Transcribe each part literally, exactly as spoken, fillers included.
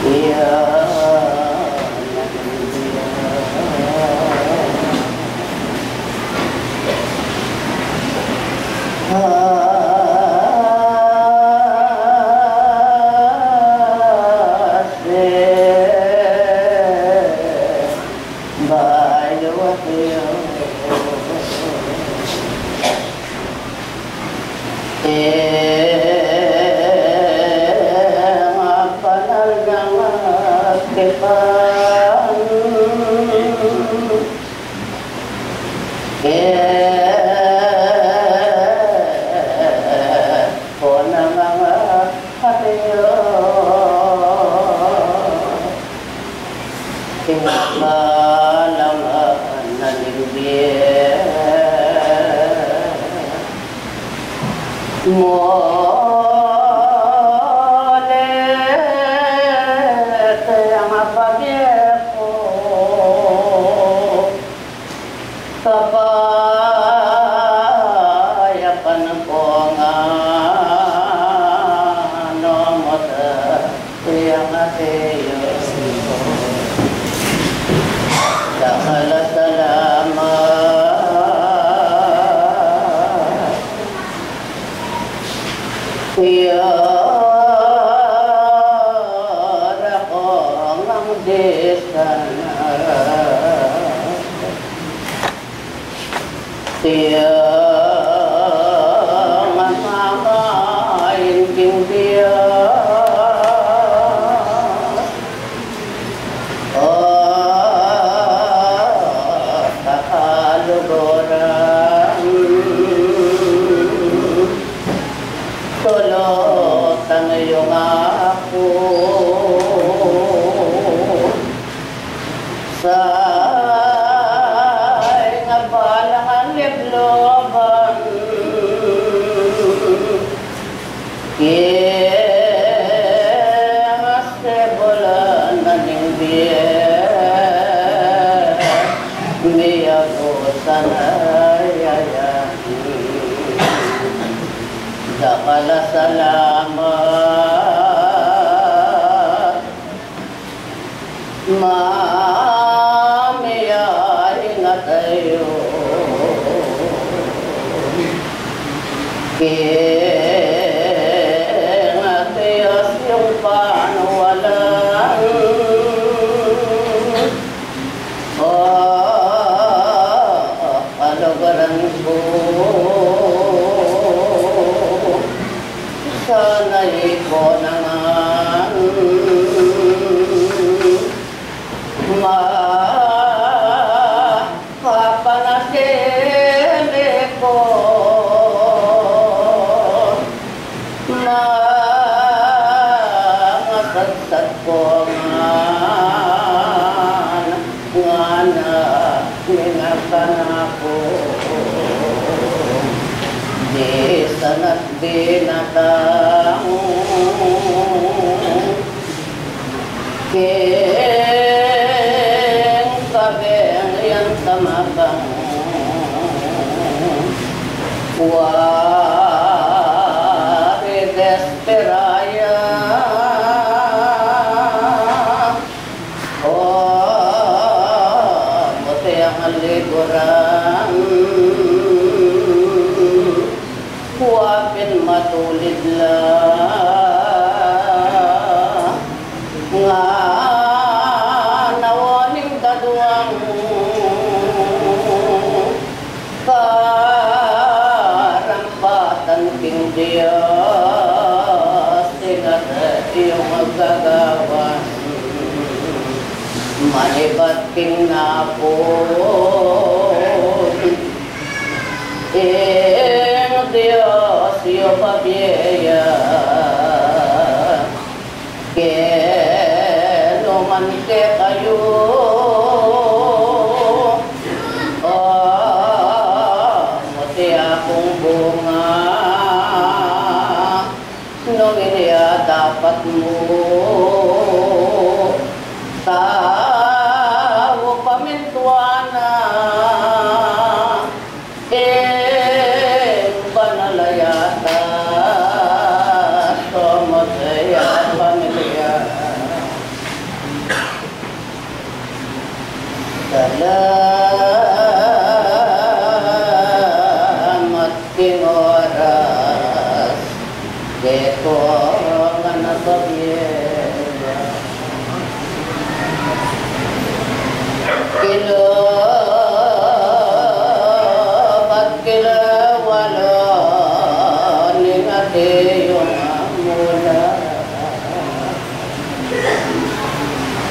Ing banal nang tipan, ing banal nang tipan, ing kalangan ning bie. Muli kaya mapabie ku, kapayapan ku nga no mata. Yang ate yu, dakal a salamat. Kaya dakal a salamat. Tiang mamain king bie, o sa kaluguran, tulutan yu nga ku. Sa ing balang a libluban, king sibulan na ning bie, miyabusan a yayan. Dakal a salamat. Mamiyaing atayu king Dios yung panuwalan. O kaluguran ku, sana iko na ngan makapanatili ku na masatsat ku ngan, ngana ning kanaku, di sanat binatang king kabeng yang tamakang wari desperaya. O muti ang liguran, wa pin matulid la nga nawaning kaduang karampatan king Dios, ing atiu gagawan manibat king napun ing Dios yu pabie ya. Kenu man kekayu, o muti akung bunga, nung ini ya dapat mu tau pamintuan na ing banal a yata, somos ya pamilya.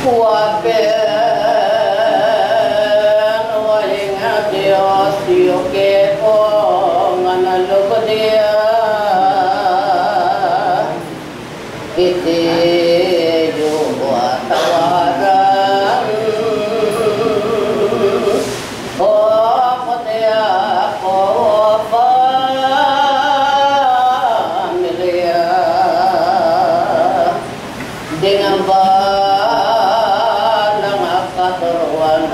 Wa pin, wa ing Dios, yu ke po ngan a lugud ya. Iti yu atawaran, o kutya ko, o familia. Ding balang katuruan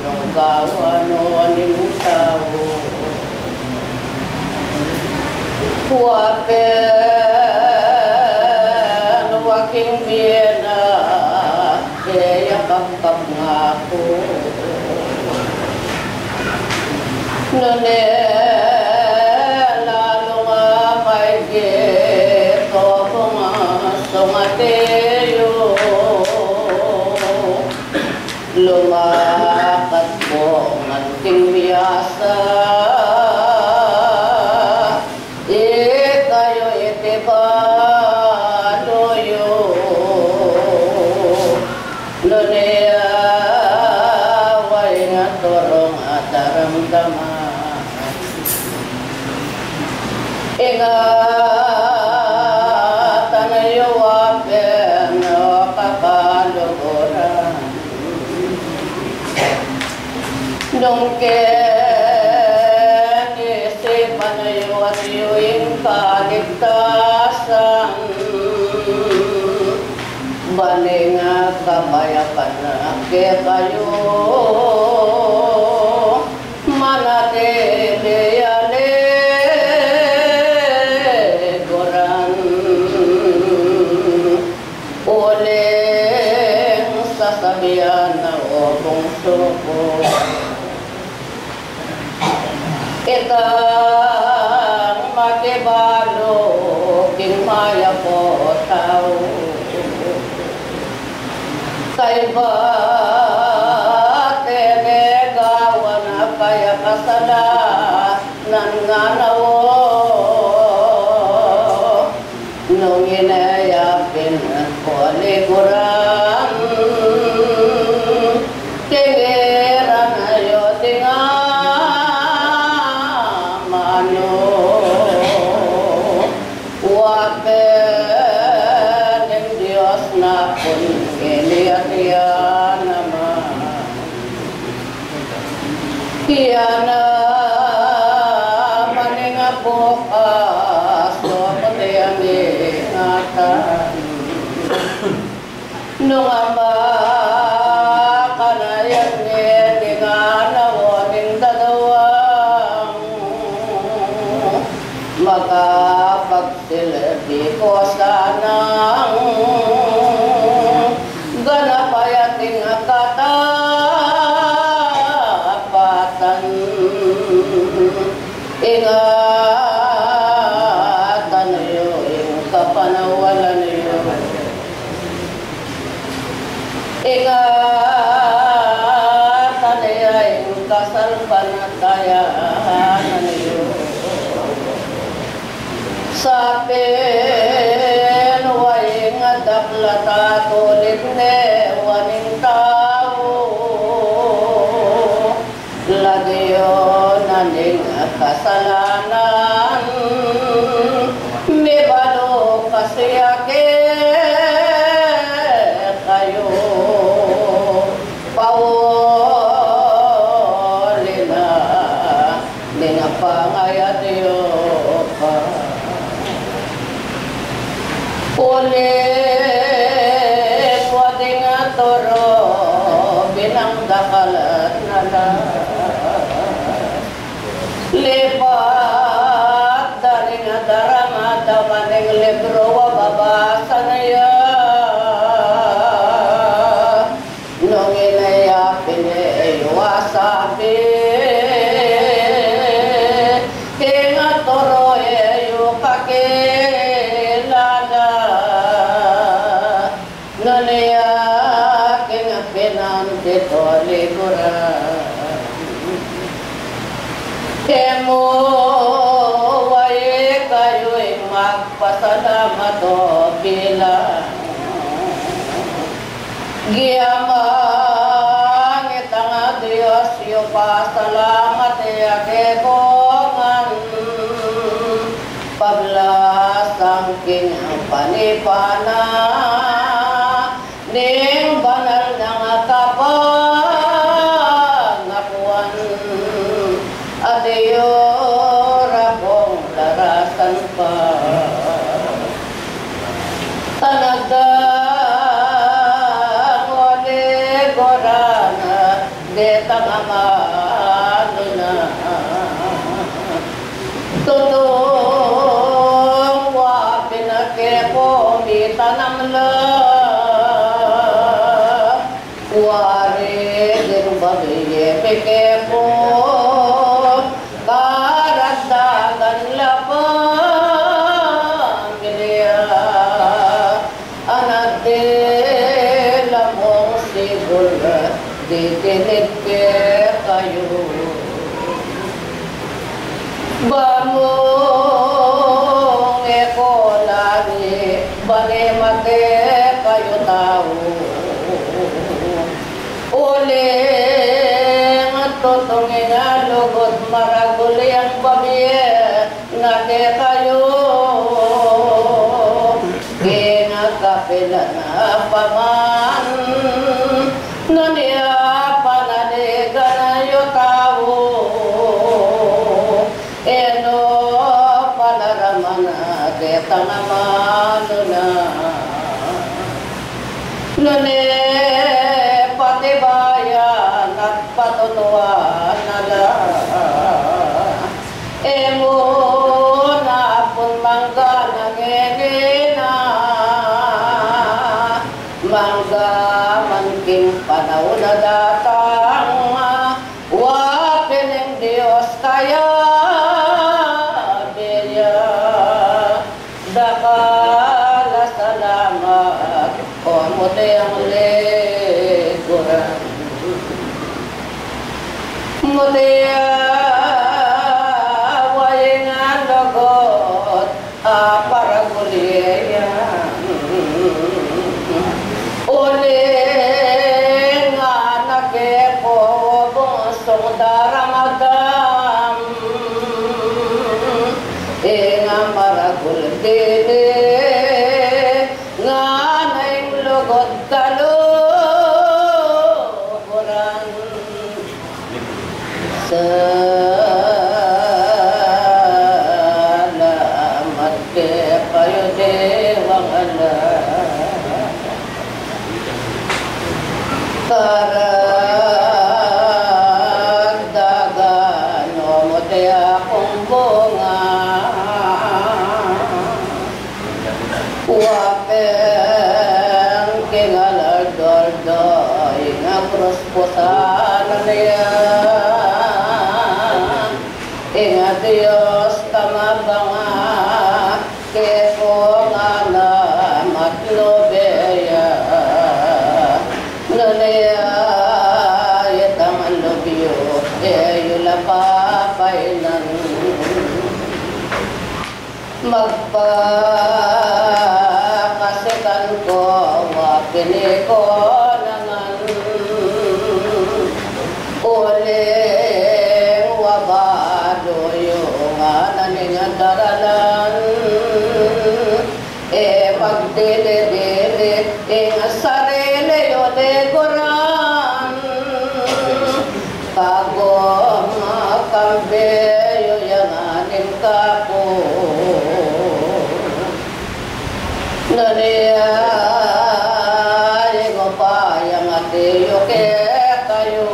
nung gawan o ning tau. Wa pin, wa king bie na, e ya kapkap ngaku. Nune lalu nga maigit o bunga sungati yu. Lumakat po ngan king biasa, ikayu iti balu yu. Nune ya wa ing turung a daramdaman, ingatan yu wa pin o kakaluguran. Nung king isipan yu at yu ing kaligtasan, ban ing kapayapan kekayu manatili a liguran. Uling sasabian na, o bungsu ku, itang makibalu king mayap a tau, kaybat e ne gawan a kaya kasalanan ngana o. Nung ine ya pin o liguran, tingiran yu ding amanu. Wa pin ing Dios na pun ini at ya naman. Iya naman ing bukas, o kutya ning ingatan. Nung amakanayan ne ning anawan ning dadawang, makapagsilbi ko sanang ganap a ating katapatan. Ingatan yu ing kapanawalan yu. Ingatan yu ing kasalpantayanan yu. Sapin wa ing dakal a tulid ne wa ning tau, lagyu na ning kasalanan, mibalu kasi ya kekayu, pauli na ning pangayat yu pa. Uling wa ding turu binang dakal na la, lipat da ring daramdaman ning libru a babasa na ya. Nung ine ya pin e yu asabi, ing turu e yu kakilala, nune ya king pinantitu likuran. E mu wa ikayu ing magpasalamat o bilang Giyamang itang a Dios, yu pasalamat ya keko ngan paglasang king panipa na ning banal nang kapangakuan, at yu ra kung larasan pa. Tanag dang uli gurana, detang amanu na. Tutung wa pin keko mitanam la, wari ding babie mi keko, karagdagan la pamilya. Anak de la mung sigul, didinig kekayu. Ba mung e ko lagi, ba ne mate kayu tau. Uling tutung ing lugud maragul yang babie na kekayu, ing kapilan pa man, nune panaligan yu tau, e no panaraman detang amanu na. Nune patibayan at patutuan na la, e mu na pun mangga na ngeni na, mangga man king panaun a datang, wa pin ing Dios kayabe ya. Dakal a salamat, o mutiang liguran. Mutia wa ing lugud a paragul ye yan. Uling anak e ko, o bungsung daramdam, ing maragul dili ngana ing lugud kaluguran. Salamat kekayu, Dewang Anak. Karagdagan no mutia kung bunga. Wa pin king aldo-aldo ing krus pusanan ya. Ing Dios kamabang a kekong anam at lube ya. Nune itang lub yu, e yu la papainan. Magpakasikan ko, wa pin iko nangan. Uling wa balu yu ngana ning daralan. E pagdili-dili ing sarili yu liguran. Kagum kambe yu ya ngana ning kaku. Nune ing upayang ati yu kekayu.